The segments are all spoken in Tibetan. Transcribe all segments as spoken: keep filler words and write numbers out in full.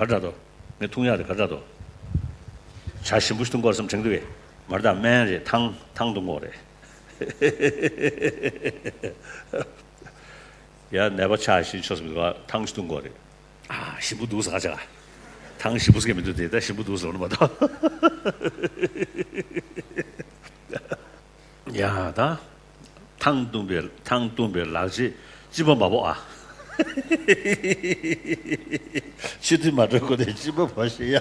ག་འདྲ་འདུག་ངས་འཐུང་ཡག་རེད། ག་འདྲ་འདུག་ཇ་ཞིམ་པོ་ཞིག་འཐུང་དགོས་བསམ་དྲན་གྱི་འདུག་གས། མ་རེད་ད། སྨན་རེད། ཐང་ཐང་འཐུང་དགོས་རེད། ཡ་ནད་པ་ཆགས་ཤིག་ཆོག་སོང་གི་ཐང་ཞིག་འཐུང་དགོས་རེད། ཨ་ཞིམ་པོ་འདུག་ཟེར་ག་ཆ་ག་ཐང་ཞིམ་པོ་ཟེར་གྱི་མི་འདུག་དེ་ད་ཞིམ་པོ་འདུག་ཟེར་བ་ནི་མ་གཏོགས། ཡ་ད། ཐང་བཏུང་པའི་ཐང་བཏུང་པའི་ལག་རྗེས་སྤྱི་པ་མ་འབོག་ཨ། ཕྱི་དུས་མ་འགྲོ་གོ་དེ་སྤྱི་པ་བ་ཞིག་ཡ།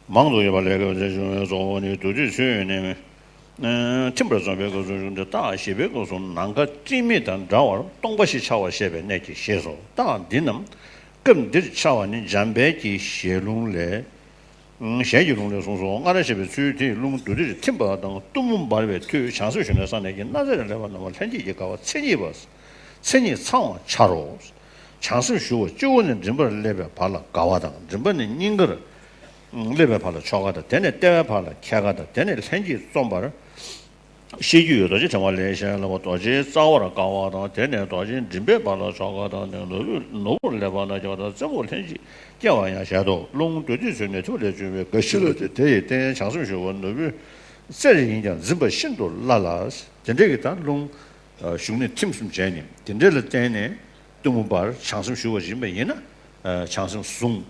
མང་དུ་ཡོད་པ་ལས་སྐབས་ཅིག་བྱུང་བའི་གཙོ་བོ་ནི་དུས་དུས་ཚོད་ནས་ཐིམ་པར་བརྩམས་པའི་སྐབས་སུ་བྱུང་སྟེ། རྟགས་ཞེས་པའི་སྐབས་སུ་ནམ་མཁའ་སྤྲིན་མེད་དང་འདྲ་བར་སྟོང་པ་ཞིག་འཆར་བར་བཤད་པའི་གནད་ཀྱིས་ཞེས་སོ། རྟགས་འདི་རྣམས་སྐབས་འདིར་འཆར་བ་ནི་འཇམ་དཔལ་གྱི་ཞལ་ལུང་ལས། ཞལ་གྱི་ལུང་ལས་གསུངས་སོ། སྔར་བཤད་པའི་ཚུལ་དེས་རླུང་རྡུལ་སྒྲིར་ཐིམ་པ་དང་གཏུམ་མོ་འབར་བའི་མཐུས་བྱང་སེམས་ཞུགས་ནས་བསམ་གནས་ཀྱི་སྣ་རྩེར་སླེབས་པ་རྣམས་ལྷན་སྐྱེས་ཀྱི་དགའ་བ་མཚན་ཉིད་པ། མཚན་ཉིད་ཚང་བར་འཆར་རོ། བྱང་སེམས་ཞུགས་པ་སྤྱི་བོ་ནས་མགྲིན་པར་སླེབས་པའི་བར་ལ་དགའ་བ་དང་། མགྲིན་པ་ནས་སྙིང་གར་སླེབས་པའི་བར་ལ་མཆོག་དགའ་དང་། དེ་ནས་ལྟེ་བའི་བར་ལ་ཁྱད་དགའ་དང་། དེ་ནས་ལྷན་སྐྱེས་རྩོམ་པར་ཤེས་རྒྱུ་ཡོད། རྡོ་རྗེ་ཕྲེང་བ་ལས་གཞན་ལ་རྡོ་རྗེའི་རྩ་བར་དགའ་བ་དང་། དེ་ནས་རྡོ་རྗེ་མགྲིན་པའི་བར་ལ་མཆོག་དགའ་དང་། དེ་ནས་ནོར་བུ་ནོར་བུར་སླེབས་པ་ན་སྐྱེ་བ་དང་། རྩེ་མོར་ལྷན་ཅིག་སྐྱེ་བ་ཡང་བཞེད་དོ། རླུང་རྡུལ་སྒྲིལ་ཚུལ་ནི་ཐིམ་ལས་བྱུང་བའི་དགའ་ཞིང་ལ་དེ་དེ་ཡི་རྟེན་བྱང་སེམས་ཞུགས་པ་ནོར་བུའི་རྩེར་ཡིན་ཀྱང་འཛིན་པ་ཤིན་ཏུ་སླ་ལ། དེ་འདྲ་གི་ད་རླུང་ཞུགས་ནས་ཐིམ་གསུམ་བྱས་ནས་དེ་འདྲ་ལ་བརྟེན་ནས་གཏུམ་མོ་འབར་བྱང་སེམས་ཞུགས་པ་ཡིན་པ་ཡིན་ན། བྱང་སེམས་བཟུང་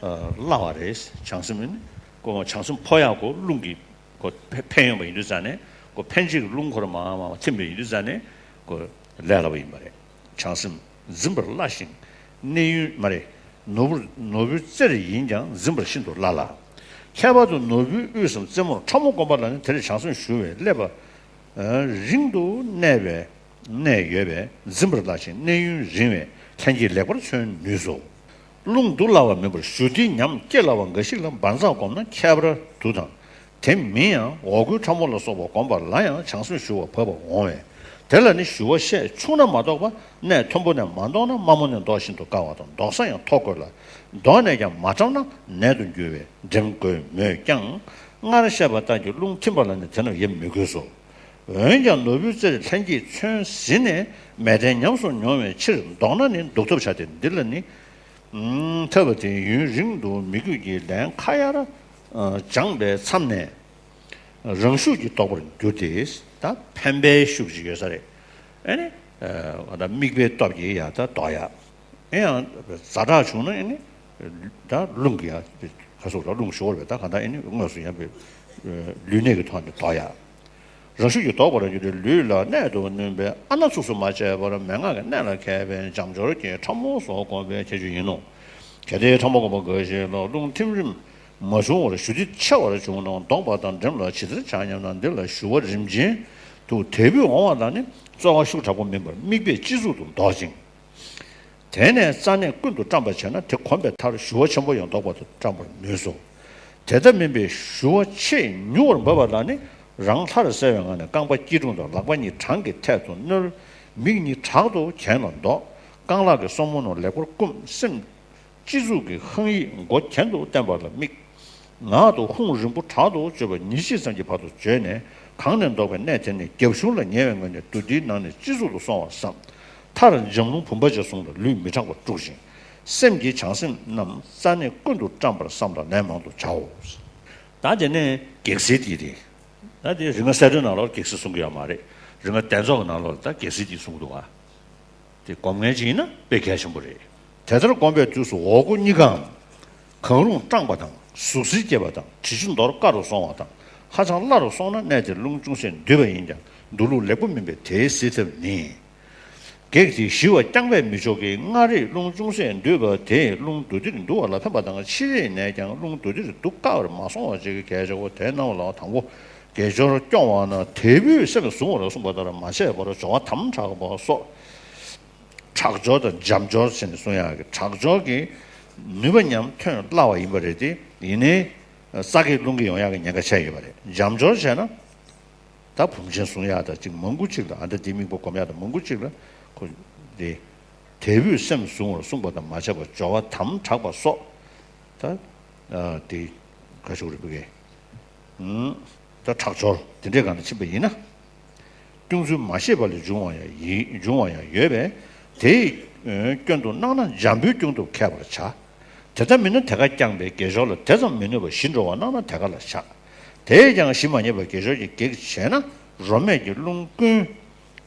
སླ་བ་རེད། བྱང་སེམས་ནི་ཀོ་བྱང་སེམས་འཕོ་ཡག་གོ་རླུང་གི་ཁོ་ཕན་ཕན་ཡོང་བ་ཡིན་དུས་ཙང་ནས། ཁོ་ཕན་ཆེད་ཀྱི་རླུང་ཁོ་རང་མར་མར་ཐིམ་པ་ཡིན་དུས་ཙང་ནས་ཁོ་ལས་སླ་པོ་ཡིན་པ་རེད། བྱང་སེམས་འཛིན་པར་སླ་ཞིང་གནས་ཡུན་མ་རེད། ནོར་བུ་ནོར་བུའི་རྩེར་ཡིན་ཀྱང་འཛིན་པར་ཤིན་ཏུ་སླ་ལ། ཁྱད་པར་དུ་ནོར་བུའི་དབུས་སམ་རྩེ་མོར་ཕྲ་མོ་བསྒོམ་པ་ལ་ནི་དེར་བྱང་སེམས་ཞུགས་པས་སླེབས་པ་རིང་དུ་གནས་པའི་གནས་ཡོད་པས་འཛིན་པར་སླ་ཞིང་གནས་ཡུན་རིང་བས་ལྷན་སྐྱེས་ལེགས་པར་མཚོན་ནུས་སོ། རླུང་འདུ་སླ་བ་མིན་པར་ཞུ་བདེའི་ཉམས་སྐྱེ་སླ་བ་འགའ་ཞིག་ལ་འབར་འཛག་བསྒོམས་ན་ཁྱད་པར་དུ་དང་། དེ་མིན་ཡང་འོ་སྐོལ་ཕྲ་མོ་ལ་སོགས་པ་བསྒོམ་པ་ལ་ཡང་བྱང་སེམས་ཞུ་བ་བབ་པ་འོང་བས། དེ་ལ་ནི་ཞུ་བ་ཤས་ཆུང་ན་མ་གཏོགས་པ་གནས་མཐོན་པོ་ནས་མ་མདོག་ན་དམའ་མོ་ནས་མདོག་ཤིན་ཏུ་དཀར་བ་དང་། མདོག་ས་ཡང་མཐོ་དགོས་ལ། མདོག་ནས་ཀྱང་མ་ཁྲམ་ན་ནད་དུ་འགྱུར་བས་འགྲེམས་དགོས་མོད་ཀྱང་། སྔར་བཤད་པ་ལྟར་གྱི་རླུང་ཐིམ་པ་ལ་ནི་དེ་རྣམས་ཡེ་མི་དགོས་སོ། འོན་ཀྱང་ནོར་བུའི་རྩེར་ལྷན་སྐྱེས་ཚོན་ཟིན་ནས་མལ་སྟན་ཉམས་སུ་མྱོང་བའི་ཕྱིར་མདོག་ན་ནི་འདུག་ཐབས་བྱ་སྟེ། འདི་ལ་ནི་ཐབས་དེ་ཡུན་རིང་དུ་མི་དགོས་ཀྱི་ལན་ཁ་ཡར་སྦྱངས་པའི་མཚམས་ནས་རང་ཤུགས་ཀྱིས་ལྡོག་པར་འགྱུར་ཏེ། ད་འཕེན་པའི་ཤུགས་ཅིག་ཡོད་ས་རེད། ཨེ་ནི་ད་དམིགས་པའི་སྟོབས་ཀྱིས་ཡར་ད་ལྡོག་ཡ། ཨེ་ཡང་ཛ་དྲག་བྱུང་ན་ཨེ་ནི་ད་རླུང་གིས་ཡར་ག་སོགས་ལ་རླུང་ཞོར་བས་ད་ག་ད་ཨེ་ནི་དངོས་སུ་ཡར་བའི་ལུས་གནད་ཀྱི་ཐོག་ནས་ལྡོག་ཡ། རང་ཤུགས་ཀྱིས་ལྡོག་པར་འགྱུར་ཏེ་ལུས་ལ་གནད་དུ་བསྣུན་པས་ཨ་ན་ཚུགས་སུ་མ་བྱས་པར་མན་ངག་གི་གནད་ལ་མཁས་པས་འཇམ་སྦྱོར་གྱི་ཕྲ་མོ་སོགས་བསྒོམ་པའི་ཁྱད་ཆོས་ཡིན་ནོ། གལ་ཏེ་ཕྲ་མོ་བསྒོམ་པ་འགའ་ཞིག་ལ་རླུང་ཐིམ་རིམ་མ་བྱུང་བར་ཞུ་བདེ་ཆེ་བར་བྱུང་ན་ལྡོག་པ་དང་འགྲིམ་ལ་ཇི་ལྟར་བྱ་སྙམ་ན། འདི་ལ་ཞུ་བ་རིམ་ཅན་དུ་དལ་བུས་འོང་བ་ལ་ནི་རྩོལ་བ་ཤུགས་དྲག་པོ་མིན་པར་དམིགས་པས་སྤྱི་གཙུག་ཏུ་ལྡོག་ཅིང་། དེ་ནས་རྩ་གནས་ཀུན་ཏུ་བཀྲམ་པར་བྱས་ན་དེ་གོམས་པའི་མཐར་ཞུ་བ་ཆེན་པོ་ཡང་ལྡོག་པར་བཀྲམ་པར་ནུས་སོ། དེ་ལྟ་མིན་པའི་ཞུ་བ་ཆེས་ཉུང་བར་འབབ་པ་ལ་ནི་རང་ལྷར་གསལ་བའི་ངང་ནས་རྐང་པ་སྐྱིལ་ཀྲུང་དང་ལག་པ་གཉིས་བྲང་གི་ཐད་དུ་བསྣོལ། མིག་གཉིས་དྲག་ཏུ་གྱེན་ལ་ལྡོག། རྐང་ལག་གི་སོར་མོ་རྣམས་ལེགས་པར་བསྐུམ། སེམས་སྤྱི་གཙུག་གི་ཧང་ཡིག་མགོ་གྱེན་དུ་བསྟན་པ་ལ་དམིགས། ངག་ཏུ་ཧཱུྃ་རིང་པོ་དྲག་ཏུ་བརྗོད་པ་ཉིན་ཕྱེད་ཙམ་གྱི་བར་དུ་བརྗོད་ནས་གང་ནས་ལྡོག་པའི་གནས་དེ་ནི་རྒྱབ་གཞུང་ལ་ཉེ་བའི་ངང་ནས་རྡུལ་དེའི་ནང་ནས་སྤྱི་གཙུག་ཏུ་སོང་བར་བསམ། མཐར་འཇམ་རླུང་བུམ་པ་ཅན་ཟུང་ལ་ལུས་མི་སྐྲག་པར་དཀྲུག་ཅིང་། སེམས་ཀྱི་བྱང་སེམས་རྣམས་རྩ་གནས་ཀུན་ཏུ་བཀྲམ་པར་བསམ་ལ་ལན་མང་དུ་བྱའོ། ད་དེ་ནས་གེགས་སེལ་དེ་རེད། ད་དེ་རིག་སྔགས་གསལ་སྒྲོན་ནང་ལོགས་གེགས་སེལ་གསུང་གི་ཡོད་མ་རེད། རིག་སྔགས་གདན་རྫོགས་ཀྱི་ནང་ལོགས་ལ་ད་གེགས་སེལ་དེ་གསུང་གི་འདུག་ག་དེ་སྒོམ་མཁན་ཅིག་ཡིན་ན་དཔེ་གལ་ཆེན་པོ་རེད། དེ་ལྟར་སྒོམ་པའི་དུས་སུ་འོག་སྒོ་གཉིས་ཀའམ། གང་རུང་སྐྲངས་པ་དང་ཟུག་གཟེར་སྐྱེས་པ་དང་དྲི་ཆུ་འདོར་དཀའ་རུ་སོང་བ་དང་ཧ་ཅང་སླ་རུ་སོང་ན་གནས་དེར་རླུང་ཅུང་ཟད་འདུས་པ་ཡིན་ཀྱང་འདུས་ལུགས་ལེགས་པོ་མིན་པས་དེའི་སེལ་ཐབས་ནི། གེགས་དེ་ཞི་བར་བསྐྱང་བས་མི་ཆོག་གི། སྔར་རེས་རླུང་ཅུང་ཟད་འདུས་པ་དེས་རླུང་རྡུལ་སྒྲིར་འདུ་བ་ལ་ཕན་པ་དང་ཕྱིས་རེས་ནས་ཀྱང་རླུང་རྡུལ་སྒྲིར་འདུ་དཀའ་བར་མ་སོང་བ་ཅིག་གི་གལ་ཆེའོ། དེ་རྣམས་ལ་དང་པོ་དགེ་སྦྱོར་སྐྱོང་བ་ན་དལ་བུས་སེམས་བཟུང་བར་གསུངས་པ་ལྟར་མ་བྱས་པར་སྦྱོར་བ་དམ་དྲགས་པ་སོགས། དྲག་སྦྱོར་དང་འཇམ་སྦྱོར་ཟེར་ནས་གསུང་ཡག་གི་དྲག་སྦྱོར་གྱི་ནུས་པ་ཉམས་ཐོན་སླ་བ་ཡིན་པ་རེད་དེ། ཡིན་ནའི་རྩ་གི་རླུང་གི་ཡོང་ཡག་གི་ཉེན་ཁ་ཆེ་ཡོད་པ་རེད། འཇམ་སྦྱོར་བྱས་ན་ད་བུམ་ཆེན་གསུང་ཡག་ད་ཅིག་མང་པོ་ཅིག་ལ་ཨ་འདྲ་འདི་དམིགས་པ་སྒོམ་ཡག་ད་མང་པོ་ཅིག་ལ་ཁོ་དེ་དལ་བུས་སེམས་བཟུང་བར་གསུངས་པ་དང་མ་བྱས་པར་སྦྱོར་བ་དམ་དྲགས་པ་སོགས་ད་དེ་ག་ཞུ་རེད་བུ་གས། ད་དྲག་སྦྱོར་དེ་འདྲའི་སྒང་ལ་ཕྱིན་པ་ཡིན་ན། སྐྱོང་ཚུལ་མ་ཤེས་པ་ལས་འབྱུང་བ་ཡང་ཡིན། འབྱུང་བ་ཡང་ཡོད་པས། དེ་ སྐྱོན་དུ་སྣང་ན་འཇམ་པོའི་སྐྱོན་དུ་འཁེལ་བར་བྱ། དེ་ལྟ་མིན་ན་དེ་ཀ་རྐྱང་པས་དགེ་སྦྱོར་ལ་དེ་ཙམ་མི་གནོད་པ་གཞི་འགྲོ་བར་སྣང་ན་དེ་ཀ་ལ་བྱ། དེས་ཀྱང་གཞི་མ་རྙེད་པར་དགེ་སྦྱོར་གྱི་གེགས་བྱས་ན་རོ་སྨད་ཀྱི་རླུང་ཀུན།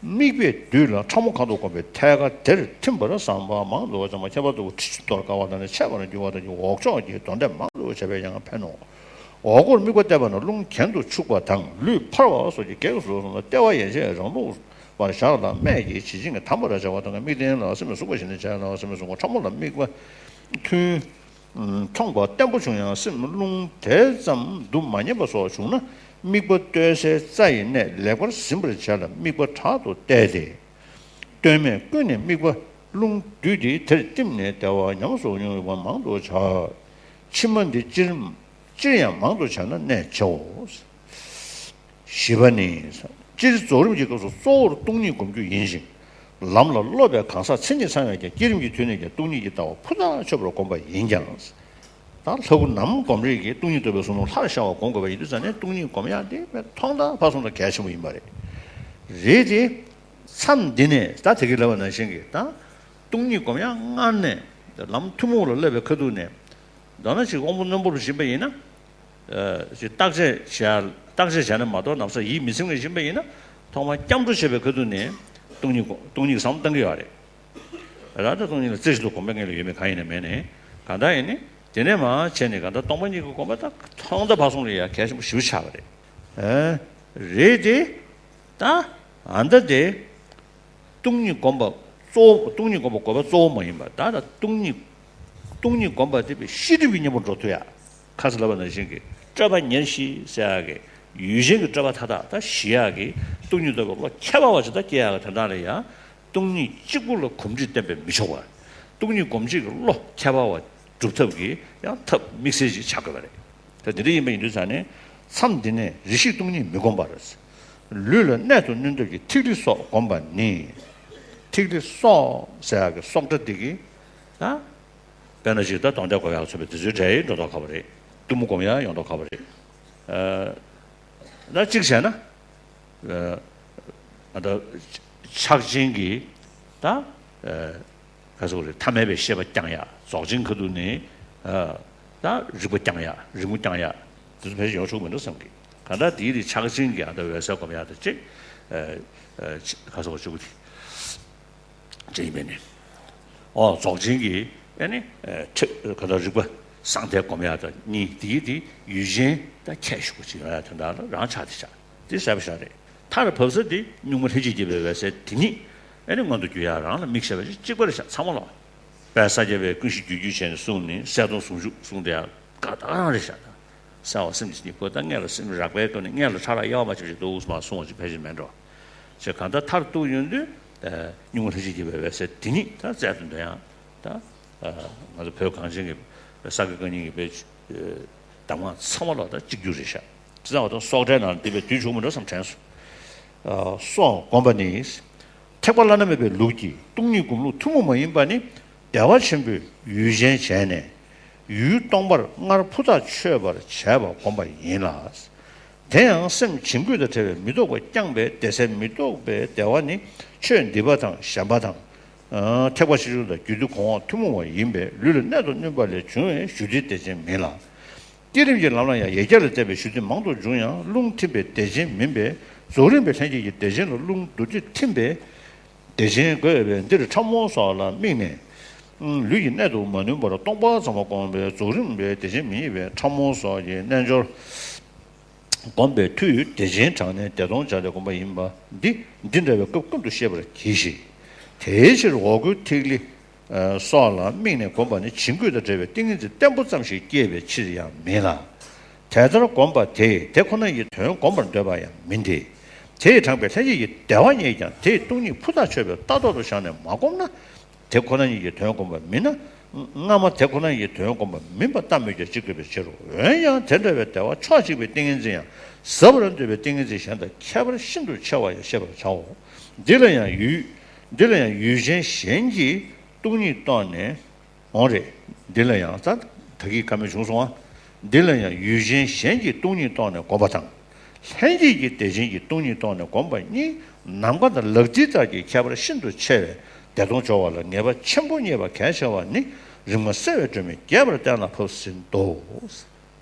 དམིགས་པས་བསྡུས་ལ་ཕྲ་མོ་གང་དུ་བསྒོམས་པའི་ཐད་ཀར་དེར་ཐིམ་པར་བསམ་པ་མང་དུ་བྱ་མ། ཁྱད་པར་དུ་ཁྲི་ཆུ་གཏོར་དཀའ་བ་དང་ནི་ཆད་པར་འགྱུར་བ་དང་ནི་འོག་ཕྱོགས་ཀྱི་གདོན་འདྲེ་མང་དུ་བྱས་པས་ཡང་ཕན་ནོ། འོག་སྒོར་དམིགས་པ་གཏད་པ་ན་རླུང་གྱེན་དུ་འཆུག་པ་དང་ལུས་འཕར་བ་སོགས་ཀྱི་གེགས་སུ་སོང་ལ་ལྟེ་བ་ཡན་ཆད་རང་ལུགས་པར་བཞག་ལ་སྨད་ཀྱི་བྱེད་བཞིན་གྱི་དམ་པར་བྱ་བ་དང་དམིགས་རྟེན་ལ་སེམས་སུ་ཟུག་པ་བཞིན་དུ་བྱས་ལ་སེམས་སུ་ཟུག་པ་ཕྲ་མོ་ལ་དམིགས་པ་མཐུན། མཐོང་བ་བརྟན་པོ་བྱུང་ཡང་སེམས་རླུང་དེ་ཙམ་དུ་མ་ཉམས་པ་སོགས་བྱུང་ན་དམིགས་པ་གཏོད་སའི་རྩ་ཡི་གནད་ལེགས་པར་ཟིན་པར་བྱས་ལ་དམིགས་པ་དྲག་ཏུ་གཏད་དེ། ལྟོས་མེད་ཀུན་ནས་དམིགས་པ་རླུང་བསྡུས་ཏེ་དེར་བསྟིམ་ནས་བདེ་བ་ཉམས་སུ་མྱོང་བ་མང་དུ་བྱ། ཕྱི་མ་འདི་སྤྱིར་སྤྱིར་ཡང་མང་དུ་བྱས་ན་གནད་ཆེའོ། བཞི་པ་ནི། སྤྱིར་རྫོགས་རིམ་གྱི་སྐབས་སུ་གཙོ་བོར་སྟོང་ཉིད་སྒོམ་རྒྱུ་ཡིན་ཞིང་། ལམ་ལ་སློབ་པའི་གང་ཟག་མཚན་ཉིད་ཚང་བས་ཀྱང་བསྐྱེད་རིམ་གྱི་དུས་ནས་ཀྱང་སྟོང་ཉིད་ཀྱི་ལྟ་བ་ཕུ་ཐག་ཆོད་པར་བསྒོམ་པ་ཡིན་ཀྱང་། ད་ལྷ་སྐུ་ནམ་སྒོམ་རིགས་ཀྱིས་སྟོང་ཉིད་རྟོགས་པའི་གཟུངས་སྔགས་ལྷར་ཤར་བ་སྒོམ་དགོས་པ་ཡིན་དུས་ཙང་ནས་སྟོང་ཉིད་སྒོམ་ཡག་དེ་མཐོང་དང་ཕར་སོང་དང་གལ་ཆེན་པོ་ཡིན་པ་རེད། རེད་དེ། མཚམས་འདི་ནས་ད་དེ་གི་ལབ་པ་ནང་བཞིན་གྱི་ད་སྟོང་ཉིད་སྒོམ་ཡག་སྔར་ནས་ལམ་ཐུན་མོང་ལ་སླེབས་པའི་ཁ་ཐུག་ནས། མདོར་ན་ཅིག་དབང་པོ་རྣོན་པོར་བཞིན་པ་ཡིན་ན། ཨ་ཅིག་བརྟག་དཔྱད་བྱས་བརྟག་དཔྱད་བྱས་ན་མ་གཏོགས་ནམ་ས་ཡིད་མི་ཚིམ་ངེས་བཞིན་པ་ཡིན་ན་ཐོག་མར་སྐྱབས་འགྲོ་བྱེད་པའི་ཁ་ཐུག་ནས་སྟོང་ཉིད་སྒོམ་སྟོང་ཉིད་བསམ་བློ་བཏང་གི་ཡོད་རེད། ར་ད་སྟོང་ཉིད་ལ་རྩེ་གཅིག་ཏུ་སྒོམ་པའི་ངེས་ལ་ཡོད་མེད་གང་ཡིན་ན་མེད་ནས་གང་ལྟར་ཡིན་ནི་དེ་ནས་མར་བྱས་ནས་གང་ལྟར་སྟོང་པ་ཉིད་ཀྱི་སྒོམ་པ་ད་ཐོག་མཐའ་བར་གསུམ་ལ་ཡང་གལ་ཆེན་པོ་ཞེ་པོ་ཆགས་པ་རེད། ཨ་རེད་དེ། ད་ཨ་མདའ་དེ། སྟོང་ཉིད་སྒོམ་པ་གཙོ་བོ་སྟོང་ཉིད་སྒོམ་པ་དགོས་པ་གཙོ་བོ་མ་ཡིན་པ་ད་ལྟ་སྟོང་ཉིད་སྟོང་ཉིད་སྒོམ་པ་དེ་པའི་ཤེས་སྒྲིབ་ཀྱི་གཉེན་པོར་འགྲོ་ཐུབ་ཡ། ཁ་ས་ལབ་པ་ནང་བཞིན་གྱི་སྤྲོས་པ་ཉེར་ཞི་ཟེར་ཡག་གི་ཡུལ་ཅན་གྱི་སྤྲོས་པ་མཐའ་དག་ད་ཞི་ཡག་གི་སྟོང་ཉིད་རྟོགས་པའི་བློ་ཁྱད་པར་བ་ཅིག་ད་སྐྱེ་ཡག་གི་དོན་དག་ལ་ཡང་སྟོང་ཉིད་གཅིག་པུ་ལ་གོམས་འདྲིས་བསྟེན་པས་མི་ཆོག་པར་སྟོང་ཉིད་སྒོམ་བྱེད་ཀྱི་བློ་ཁྱད་པར་བ་སྒྲུབ་ཐབས་ཀྱི་ཡང་ཐབས་དམིགས་བསལ་ཅིག་བྱ་དགོས་པ་རེད། ད་འདི་འདྲ་ཡིན་པ་ཡིན་དུས་ཙང་ནས་མཚམས་འདི་ནས་རེ་ཞིག་སྟོང་ཉིད་མི་སྒོམ་པར། ལུས་ལ་གནད་དུ་བསྣུན་ཐབས་ཀྱི་ཐིག་ལེ་སོགས་བསྒོམ་པ་ནི། ཐིག་ལེ་སོགས་ཟེར་ཡག་གི་སོགས་སྒྲ་འདི་གིས་ད། དཔེར་ན་ཅིག་ད་གདོན་འདྲེ་འགོག་ཡག་མཚོན་པའི་དེ་ཚོའི་སྒྲ་ཡིས་འགྲོ་ལྡོག་ཁ་བ་རེད། གཏུམ་མོ་སྒོམ་ཡག་ཡོང་ལྡོག་ཁ་བ་རེད། ཨ་ད་གཅིག་བྱས་ན། ཨ་ད་ཕྱག་ཆེན་གྱི་ད། ག་ཟེར་དགོས་རེད། ཐ་མལ་པའི་ཤེས་པ་བསྐྱང་ཡག་རྫོགས་ཆེན་ཁ་ཐུག་ནས་ད་རིག་པ་བསྐྱང་ཡག་རིག་མུ་བསྐྱང་ཡག་དེ་ཚོ་ཕལ་ཆེར་ཡོང་ཆོག་མི་འདུག་བསམ་གི། གང་ལྟར་དེའི་རིགས་ཕྱག་ཆེན་གྱི་ཨ་ད་འོད་གསལ་སྒོམ་ཡག་དང་གཅིག་ཨ་ཨ་ག་ཟེར་དགོས་གཅིག་པུ་དེ་ཅི་ཡིན་པས་ནི། ཨོ་རྫོགས་ཆེན་གྱི་ཨ་ནི་ཨ་ཁྲི་ག་ད་རིག་པ་གསང་མཐའི་སྒོམ་ཡག་དང་གཉིས་དེའི་དེ་ཡུལ་ཅན་ད་ཁྱད་ཞུགས་པ་ཅིག་ཡོང་ཡག་དོན་དག་ལ་རང་ཆགས་དེ་ཆགས་དེ་གསལ་པོ་ཤར་རེད། མཐར་བབས་ས་དེ་གཉུག་མ་ལྷན་ཅིག་སྐྱེས་པའི་འོད་གསལ་དེ་ཉིད་ཨེ་ནི་མངོན་དུ་གྱུར་ཡག་རང་ལ་མིག་ཤར་བ་ཞིག་གཅིག་པ་རེད་ཤག་ཚང་མ་ལ། དཔལ་ས་སྐྱ་པའི་ཀུན་གཞི་རྒྱུད་རྒྱུད་བྱས་ནས་གསུངས་ནས་གསལ་སྟོང་ཟུང་འཇུག་གསུངས་དེ་ཡང་དགའ་དག་རང་རེད་ཤག་ད། གསལ་བ་སེམས་ཀྱི་སྙིང་པོ་ད་སྔོན་ལ་སེམས་རགས་པའི་སྒོ་ནས་སྔོན་ལ་ཕྲ་རགས་གཡའ་བ་མ་ཆེ་བ་ཞིག་འདུག་མ་གསུང་བ་ཅིག་ཕལ་ཆེར་མེད་འགྲོ། ཞེས་གང་ལྟར་མཐར་གཏུགས་ཡོང་དུས་གཉུག་མ་ལྷན་ཅིག་སྐྱེས་པའི་འོད་གསལ་དེ་ཉིད་ད་རྩལ་དུ་འདོན་ཡག་ད། ང་ཚོ་བོད་གངས་ཅན་གྱི་ས་དགེ་བཀའ་རྙིང་གི་གདམས་ངག་ཚང་མ་ལ་ད་གཅིག་གྱུར་རེད་ཤག་དེ་ཙང་བ་དང་སོགས་གྲལ་ནང་འདི་པའི་དུས་བྱུང་མི་འགྲོ་བསམ་དྲན་སོང་། སོགས་བསྒོམ་པ་ནི། ཐེག་པ་བླ་ན་མེད་པའི་ལུགས་ཀྱི་སྟོང་ཉིད་སྒོམ་ལུགས་ཐུན་མོང་མ་ཡིན་པ་ནི་བདེ་བ་ཆེན་པོས་ཡུལ་ཅན་བྱས་ནས་ཡུལ་སྟོང་པར་སྔར་ཕུ་ཐག་ཆོད་པར་བྱས་པ་བསྒོམ་པ་ཡིན་ལ། དེ་ཡང་སེམས་བྱིང་རྒོད་དང་བྲལ་བའི་མི་རྟོག་པ་བསྐྱངས་པས་བདེ་གསལ་མི་རྟོག་པའི་བདེ་བ་ནི་ཆོས་འདི་པ་དང་གཞན་པ་དང་། ཐེག་པ་ཆེ་ཆུང་དང་རྒྱུད་སྡེ་གོང་འོག་ཐུན་མོང་བ་ཡིན་པས་ལུས་ལ་གནད་དུ་བསྣུན་པ་ལས་བྱུང་བའི་ཞུ་བདེའི་བདེ་ཆེན་མིན་ལ། བསྐྱེད་རིམ་གྱི་ལམ་ལ་ཡང་ཡལ་གྱལ་ལ་བརྟེན་པའི་ཞུ་བདེ་མང་དུ་འབྱུང་ཡང་རླུང་ཐིམ་པའི་བདེ་ཆེན་མིན་པས་རྫོགས་རིམ་པའི་ལྷན་སྐྱེས་ཀྱི་བདེ་ཆེན་ལ་རླུང་རྡོ་རྗེ་ཐིམ་པའི་བདེ་ཆེན་དགོས་པས་འདིར་ཕྲ་མོ་སོགས་ལ་དམིགས་ནས། ལུས་ཀྱི་གནད་དུ་མ་བསྣུན་པར་སྟོང་པ་ཙམ་པ་བསྒོམས་པས་རྫོགས་རིམ་པའི་བདེ་ཆེན་མི་རྙེད་པས་ཕྲ་མོ་སོགས་ཀྱི་རྣལ་འབྱོར། བསྒོམས་པའི་མཐུས་བདེ་ཆེན་དྲངས་ནས་བདེ་སྟོང་སྦྱར་ཏེ་བསྒོམ་པ་ཡིན་པ་འདི་འདི་འདྲ་བའི་སྐབས་ཀུན་ཏུ་ཤེས་པར་གྱིས་ཤིག་དེའི་ཕྱིར་འོག་སྒོའི་ཐིག་ལེ་སོགས་ལ་དམིགས་ནས་བསྒོམས་པ་ནི་བྱིང་རྒོད་དང་བྲལ་བའི་ཏིང་ངེ་འཛིན་བརྟན་པོ་ཙམ་ཞིག་སྐྱེས་པའི་ཕྱིར་ཡང་མིན་ལ། དེ་ལྟར་བསྒོམས་པ་དེས་དེ་ཁོ་ན་ཡི་དོན་བསྒོམ་པར་འདོད་པ་ཡང་མིན་ཏེ། དེས་དྲངས་པའི་ལྷན་སྐྱེས་ཀྱི་བདེ་བ་རྙེད་ཀྱང་དེས་སྟོང་ཉིད་ཕུ་ཐག་ཆོད་པའི་ལྟ་རྟོག་ཏུ་བཞག་ནས་མ་བསྒོམས་ན། དེ་ཁོ་ན་ཉིད་ཀྱི་དོན་བསྒོམ་པ་མིན་ན། སྔ་མ་དེ་ཁོ་ན་ཉིད་ཀྱི་དོན་བསྒོམ་པ་མིན་པ་ལྟ་སྨོས་ཀྱང་ཅི་དགོས་པའི་ཕྱིར་རོ། འོན་ཡང་དེ་འདྲ་བའི་བདེ་བ་ཕྱོགས་གཅིག་པའི་ཏིང་ངེ་འཛིན་ཡང་ཟབ་པར་འདོད་པའི་ཏིང་ངེ་འཛིན་གཞན་དང་ཁྱད་པར་ཤིན་ཏུ་ཆེ་བ་ཡང་ཤེས་པར་བྱའོ། འདི་ལ་ཡང་ཡུལ། འདི་ལ་ཡང་ཡུལ་ཅན་གཞན་གྱིས་སྟོང་ཉིད་རྟོགས་ནས། འོང་རེད། འདི་ལ་ཡང་ད་ད་གིན་བཀའ་མོལ་བྱུང་སོང་ང་། འདི་ལ་ཡང་ཡུལ་ཅན་གཞན་གྱིས་སྟོང་ཉིད་རྟོགས་ནས་བསྒོམ་པ་དང་། ལྷན་སྐྱེས་ཀྱི་བདེ་ཆེན་གྱིས་སྟོང་ཉིད་རྟོགས་ནས་བསྒོམ་པ་གཉིས་ནམ་མཁའ་དང་ལག་མཐིལ་ལྟར་གྱི་ཁྱད་པར་ཤིན་ཏུ་ཆེ་བས། བདེ་སྟོང་སྦྱོར་བ་ལ་ངེས་པ་ཆེན་པོ་རྙེད་པ་གལ་ཆེ་བ་ནི། རིག་མ་གསལ་བའི་སྒྲོན་མེ་རྒྱས་པར་གཏན་ལ་ཕབ་ཟིན་ཏོ།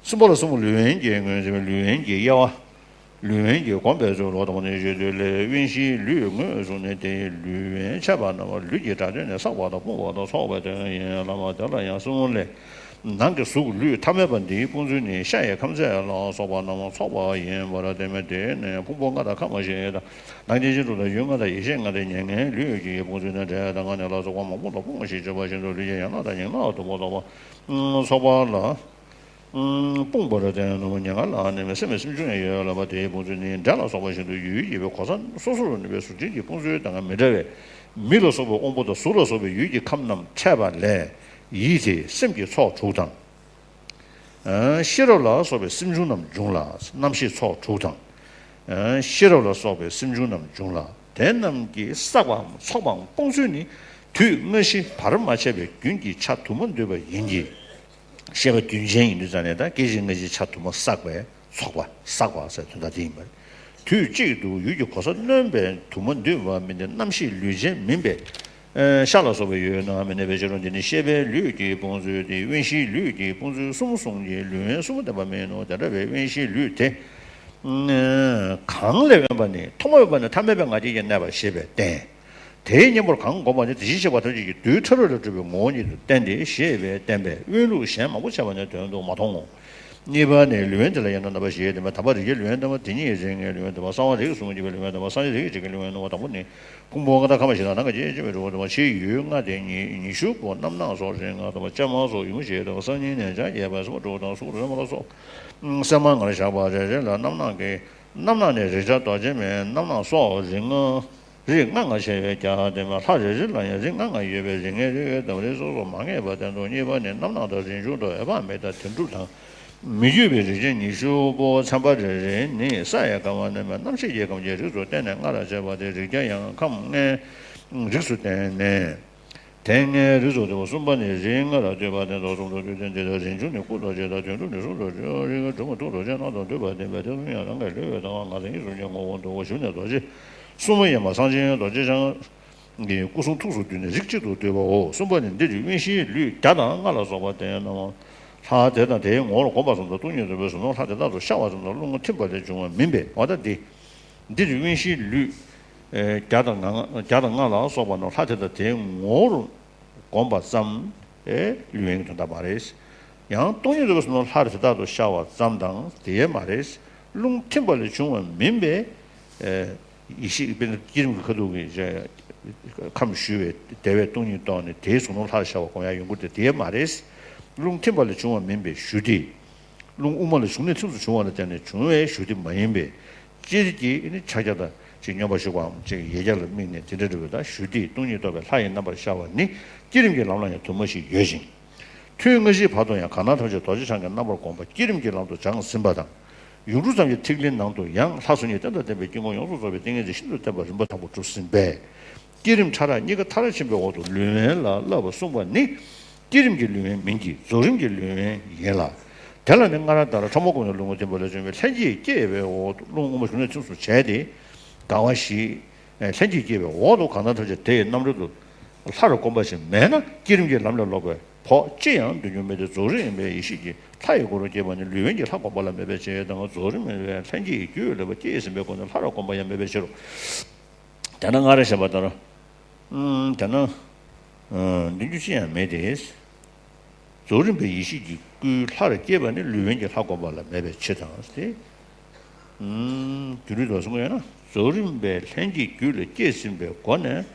གསུམ་པ་ལ་གསུམ་པོ་ལུས་དབེན་གྱི་ངོས་འཛིན་པའི་ལུས་དབེན་གྱི་དབྱེ་བ། ལུས་དབེན་གྱི་སྒོམ་པའི་ཚུལ་ལོ། དང་པོ་ནི་ཞེས་དུས་ལས་དབེན་གཞིའི་ལུས་ངོས་བཟུང་ནས། དེའི་ལུས་དབེན་འཆད་པ་རྣམས་ལུས་ཀྱི་སྒྲ་དོན་ནི་བསགས་པ་དང་སྤོང་བ་དང་ཚོགས་པའི་དོན་ཡིན་ལ། མ་དེ་ལ་ཡང་གསུམ་ལས། ནང་གི་གཟུགས་ལུས་ཐ་མལ་པ་འདིའི་སྤོང་ཚུལ་ནི་ཤ་ཡི་ཁམ་ཚད་ལ་སོགས་པ་རྣམས་ཚོགས་པ་ཡིན་པར་སྟོན་པས། དེ་ནི་ཕུང་པོ་ལྔ་དང་ཁམས་བཞི་དང་། ནང་རྒྱུ་ཅན་དྲུག་དང་ཡུལ་ལྔ་དང་ཡེ་ཤེས་ལྔ་སྟེ། མྱ་ངན་ལུས་ཀྱི་སྤོང་ཚུལ་ནི་འབྲས་དང་ལྔ་ནི་ལ་སོགས་པ་མང་པོ་ལ་སྤོང་ཞེས་བརྗོད་པ་བཞིན་དུ། ལུས་ཀྱི་ཡན་ལག་དང་ཡན་ལག་དུ་མ་གཏོགས་པ་ཚོགས་པ་ལ་སྤོང་བར་བསྟན་ནོ། མྱ་ངན་ལས་འདས་པའི་སེམས་ཀྱི་སེམས་བྱུང་ཡང་ཡོད་ལ། མ་དེའི་སྤོང་ཚུལ་ནི་འབྲས་ལ་སོགས་པ་བཞིན་དུ་ཡུལ་ཡིད་ཀྱི་གོ་ས་སོ་སོར་གནས་པའི་གཟུགས་ཅན་གྱི་སྤོང་ཚུལ་དང་མི་འདྲ་བས། མི་ལ་སོགས་པའི་དབང་པོ་དང་གཟུགས་ལ་སོགས་པའི་ཡུལ་གྱི་ཁམས་རྣམས་འཕྲད་པ་ལས་ཡིད་དེ་སེམས་ཀྱི་ཚོགས་དྲུག་དང་། ཤེས་རབ་ལ་སོགས་པའི་སེམས་བྱུང་རྣམས་འབྱུང་ལ། རྣམ་ཤེས་ཚོགས་དྲུག་དང་། ཤེས་རབ་ལ་སོགས་པའི་སེམས་བྱུང་རྣམས་འབྱུང་ལ། དེ་རྣམས་ཀྱི་བསགས་པའམ་ཚོགས་པའམ་སྤོང་ཚུལ་ནི། དུས་སྔ་ཕྱི་བར་མ་ཆད་པའི་རྒྱུན་གྱི་ཆ་དུ་མ་འདུས་པ་ཡིན་གྱི། ཤེས་པ་རྒྱུན་ཅན་ཡིན་དུས་ཙང་ནས། ད་སྐད་ཅིག་སྔ་ཕྱིའི་ཆ་དུ་མ་བསགས་པའི་ཚོགས་པ་བསགས་པ་ཟེར་དོན་དག་དེ་ཡིན་པ་རེད། དུས་གཅིག་ཏུ་ཡུལ་གྱི་གོ་ས་སྣོན་པའི་དུ་མ་འདུས་པ་མིན་ཏེ། རྣམ་ཤེས་ལུས་ཅན་མིན་པས། ཤ་ལ་སོགས་པའི་ཡུལ་རྣམས་མི་གནས་པའི་ཕྱིར་རོ། འདི་ནི་ཤེས་པའི་ལུས་ཀྱི་སྤོང་ཚུལ་ཏེ། དབེན་གཞིའི་ལུས་ཀྱི་སྤོང་ཚུལ་གསུམ་གསུངས་ཀྱི། ལུས་དབེན་གསུམ་པོ་བསྟན་པ་མིན་ནོ། དེ་འདྲ་བའི་དབེན་གཞིའི་ལུས་དེ། གང་ལས་དབེན་པ་ནི། ཐོག་མ་མེད་པ་ནས་ཐ་མལ་པའི་ང་རྒྱལ་གྱིས་གནས་པར་བཞེད་པས་བསྟན། དེའི་གཉེན་པོར་གང་བསྒོམ་པ་ནི། དེ་བཞིན་གཤེགས་པ་ཐམས་ཅད་ཀྱི་རྡུལ་ཕྲ་རབ་ལས་གྲུབ་པའི་ངོ་བོ་ཉིད་དུ་བསྟན་ཏེ་ཞེས་པས་བསྟན་པས། དབེན་ལུགས་གཞན་མང་པོ་འཆད་པ་ནི་དོན་དུ་མ་མཐོང་ངོ་། གཉིས་པ་ནི་ལུས་དབེན་དེ་ལ་ཡང་དུ་ནང་པ་བཞི་ཡོད་དེ། དང་པོ་རིགས་ཀྱི་ལུས་དབེན། དང་པོ་དེ་ཉིད་རིགས་ལྔའི་ལུས་དབེན། དང་པོ་གསང་བ་རིགས་གསུམ་གྱི་ལུས་དབེན། དང་པོ་སངས་རྒྱས་རིགས་གཅིག་གི་ལུས་དབེན། དང་པོ་དང་པོ་ནི་ཕུང་པོ་ལྔ་དང་ཁམས་བཞི་དང་ནང་གི་ལྕེ་ལྕེ་བའི་གྲུ་བོ། དང་པོ་ཕྱིའི་ཡུལ་ལྔ་སྟེ་ཉི་ཉི་ཤུ་པོ། རྣམ་སྣང་སོགས་རིགས་ལྔ། དང་པོ་སྤྱན་མ་སོགས་ཡུམ་བཞི། དང་པོ་གསང་སྙིང་ནས་ཕྱག་བརྒྱད་པ། གསུམ་པོ་གྲུ་བོ་དང་གཟུགས་རོལ་མོ་ལ་སོགས་སེམས་མ་ངར་བཞག་པ་རེ་རེ་ལ། རྣམ་སྣང་གི་རྣམ་སྣང་ནས་རེག་བྱ་རྡོ་རྗེ་མའི་རྣམ་སྣང་སོགས་རིགས་ལྔ། རིགས་ལྔ་ལྔ་ཆེ་བས་ཀྱང་དེ་མ་ལྷ་རེ་རེ་ལ་ཡང་རིགས་ལྔ་ལྔ་ཡོད་པས། རིགས་ལྔའི་རིགས་དབེན་དང་རིགས་སོ་སོར་མ་ངེས་པ་བསྟན་ཏོ། གཉིས་པ་ནི་རྣམ་སྣང་དང་རིགས་འབྱུང་དང་འོད་དཔག་མེད་དང་དོན་གྲུབ་དང་། མི་བསྐྱོད་པའི་རིགས་ཅན་ཉི་ཤུ་པོ། ཚན་པ་རེ་རེ་ནི་ས་ཡི་ཁམས་མ་ནས་མ་རྣམ་ཤེས་ཀྱི་ཁམས་ཀྱི་རིགས་སུ་བསྟན་ནས་ལྔ་ལ་ཕྱེ་བ་སྟེ། རིགས་བརྒྱ་ཡང་ཁམས་ལྔའི་རིགས་སུ་བསྟན་ནས། དེ་ལྔའི་རིགས་སུ་བསྟན་པ། གསུམ་པ་ནི་རིགས་ལྔ་ལ་ལྟོས་པ་སྟེ། མདོར་གསུམ་དུ་ལྟོས་ཏེ། འདི་ལྟར་རིགས་འབྱུང་ནི་སྐུ་རྡོ་རྗེ་དང་དོན་གྲུབ་ནི་གཟུགས་རྡོ་རྗེ། རིགས་ལྔའི་སྒྲོན་མ་ཐུགས་རྡོ་རྗེ་རྣམས་དང་འདུས་པ་བསྟན་པས། དེ་གསུམ་ཡང་རང་གི་ལུས་པའི་ལྟ་བ་ངག་དང་ཡིད་གསུམ་གྱི་ངོ་བོ་འདུག་གོ། ཞུགས་ནས་རྡོ་རྗེ་གསུམ་པོ་ཡིན་པ་གསང་ཆེན་རྡོ་རྗེ་འཆང་གི་སྐུ་གསུང་ཐུགས་སུ་བསྡུས་ནས་རིགས་གཅིག་ཏུ་བསྡུས་པའོ། གསུམ་པ་ནི་འདི་རུ་དབེན་གཞིའི་ལུས་བརྒྱ་དང་ལྔ་ལ་སོགས་པ་དེ་རྣམས་ལྷ་དེ་དང་དེའི་ངོ་བོར་བསྒོམ་པ་ཙམ་དང་སྟོང་ཉིད་རྫོགས་པའི་གཟུགས་སྣང་ལྷ་དེ་དག་ཏུ་ཤར་བ་ཙམ་དང་རླུང་ཐིམ་པ་ལས་བྱུང་བ་མིན་པས། འོ་ད་འདི་འདི་རུ་དབེན་གཞིའི་ལུས་བརྒྱ་དང་ལྔ་བརྒྱ་དང་ལྔ་ལ་སོགས་པ་རྣམས་ལྷ་དེ་དང་དེའི་ངོ་བོར་བསྒོམ་པ་ཙམ་ལུས་དབེན་གྱི་དོན་དག་མ་རེད། ཡང་སྟོང་ཉིད་རྫོགས་པའི་གཟུགས་སྣང་ལྷ་དེ་དག་ཏུ་ཤར་བ་ཙམ་དང་དེ་མ་རེད། རླུང་ཐིམ་པ་ལས་བྱུང་བ་མིན་པས། ཡེ་ཤེས་དཔེར་ན་བསྐྱེད་རིམ་གྱི་ཁ་ཐུག་གི་ཁམས་ཞུ་བའི་དེ་བས་སྟོང་ཉིད་རྟོགས་ནས་དེའི་གཟུགས་སྣང་ལྷར་ཤར་བ་སྒོམ་ཡག་ཡོང་གི་རེད་དེ། དེ་མ་རེད། རླུང་ཐིམ་པ་ལས་བྱུང་བ་མིན་པའི་ཞུ་བདེ། རླུང་དབུ་མ་ལ་ཞུགས་ནས་ཐིམ་དུ་བྱུང་བ་ལ་བརྟེན་ནས་བྱུང་བའི་ཞུ་བདེ་མ་ཡིན་པས། སྤྱིར་གྱིས་ནི་ཕྱག་རྒྱ་དང་ཅིག་སྙོམས་པར་ཞུགས་པའམ་ཅིག་ཡལ་རྒྱ་ལ་དམིགས་ནས་དེ་འདྲ་འགྲུབ་པའི་ད་ཞུ་བདེ་སྟོང་ཉིད་རྟོགས་པའི་ལྷ་ཡི་རྣམ་པར་ཤར་བ་ནི་བསྐྱེད་རིམ་གྱི་ལམ་ལ་ཡང་དུ་མ་ཞིག་ཡོད་ཅིང་། ཐུན་སྔ་ཕྱིའི་བར་དུ་ཡང་གང་ན་ཐམས་ཅད་རྡོ་རྗེ་འཆང་གི་རྣམ་པར་བསྒོམ་པ་བསྐྱེད་རིམ་གྱི་ལམ་དུ་སྦྱངས་ཟིན་པ་དང་། ཡུངས་འབྲུ་ཙམ་གྱི་ཐིག་ལེའི་ནང་དུ་ཡང་ལྷ་གསུམ་གཉིས་རྟེན་དང་བརྟེན་པའི་དཀྱིལ་འཁོར་ཡོངས་སུ་རྫོགས་པའི་ཏིང་ངེ་འཛིན་ཤིན་ཏུ་བརྟན་པ་རིམ་པ་དང་པོ་གྲུབ་ཟིན་པས། བསྐྱེད་རིམ་ཕྲ་རགས་གཉིས་ཀ་མཐར་ཕྱིན་པའི་འོག་ཏུ་ལུས་དབེན་ལ་བསླབ་པ་གསུངས་པ་ནི། བསྐྱེད་རིམ་གྱི་ལུས་དབེན་མིན་གྱི་རྫོགས་རིམ་གྱི་ལུས་དབེན་ཡིན་ལ། དེ་ལ་ནི་སྔར་ལྟར་ཕྲ་མོ་བསྒོམས་ནས་རླུང་ཐིམ་པ་ལས་བྱུང་བའི་ལྷན་སྐྱེས་སྐྱེ་བའི་འོག་ཏུ་རླུང་དབུ་མ་ཞུགས་ནས་ཐིམ་སོང་བྱས་ཏེ། དགའ་བ་བཞི། ལྷན་སྐྱེས་སྐྱེ་བའི་འོག་ཏུ་གང་ན་ཐམས་ཅད་དེ་ཡི་རྣམ་རོལ་དུ་ལྷར་བསྒོམ་པ་ཞིག་མེད་ན་བསྐྱེད་རིམ་གྱི་ལམ་ལས་ལོག་པའི་བོགས་ཅི་ཡང་འདོན་རྒྱུ་མེད་དེ། རྫོགས་རིམ་ཡིན་པའི་ཡེ་ཤེས་ཀྱི་ལྷ་ཡི་སྒོ་རུ་སྐྱེས་པ་ནི་ལུས་དབེན་གྱི་ལྷ་བསྒོམ་པ་ལ་མེད་པའི་ཕྱིར་དང་། རྫོགས་རིམ་ཡིན་པའི་ལྷན་སྐྱེས་ཀྱི་རྒྱུད་ལ་སྐྱེས་ཟིན་པའི་སྒོ་ནས་ལྷར་བསྒོམ་པ་ཡང་མེད་པའི་ཕྱིར་རོ། དེ་ན་སྔར་བཤད་པ་ལྟར། དེ་ན། འདོན་རྒྱུ་ཅི་ཡང་མེད་དེ། རྫོགས་རིམ་པའི་ཡེ་ཤེས་ཀྱི་སྐུའི་ལྷར་སྐྱེས་པ་ནི་ལུས་དབེན་གྱི་ལྷ་བསྒོམ་པ་ལ་མེད་པའི་ཕྱིར་དང་སྟེ། སྒྱུ་ལུས་དུ་གསུང་གི་ཡོད་ན། རྫོགས་རིམ་པའི་ལྷན་སྐྱེས་རྒྱུད་ལ་སྐྱེས་ཟིན་པའི་སྒོ་ནས་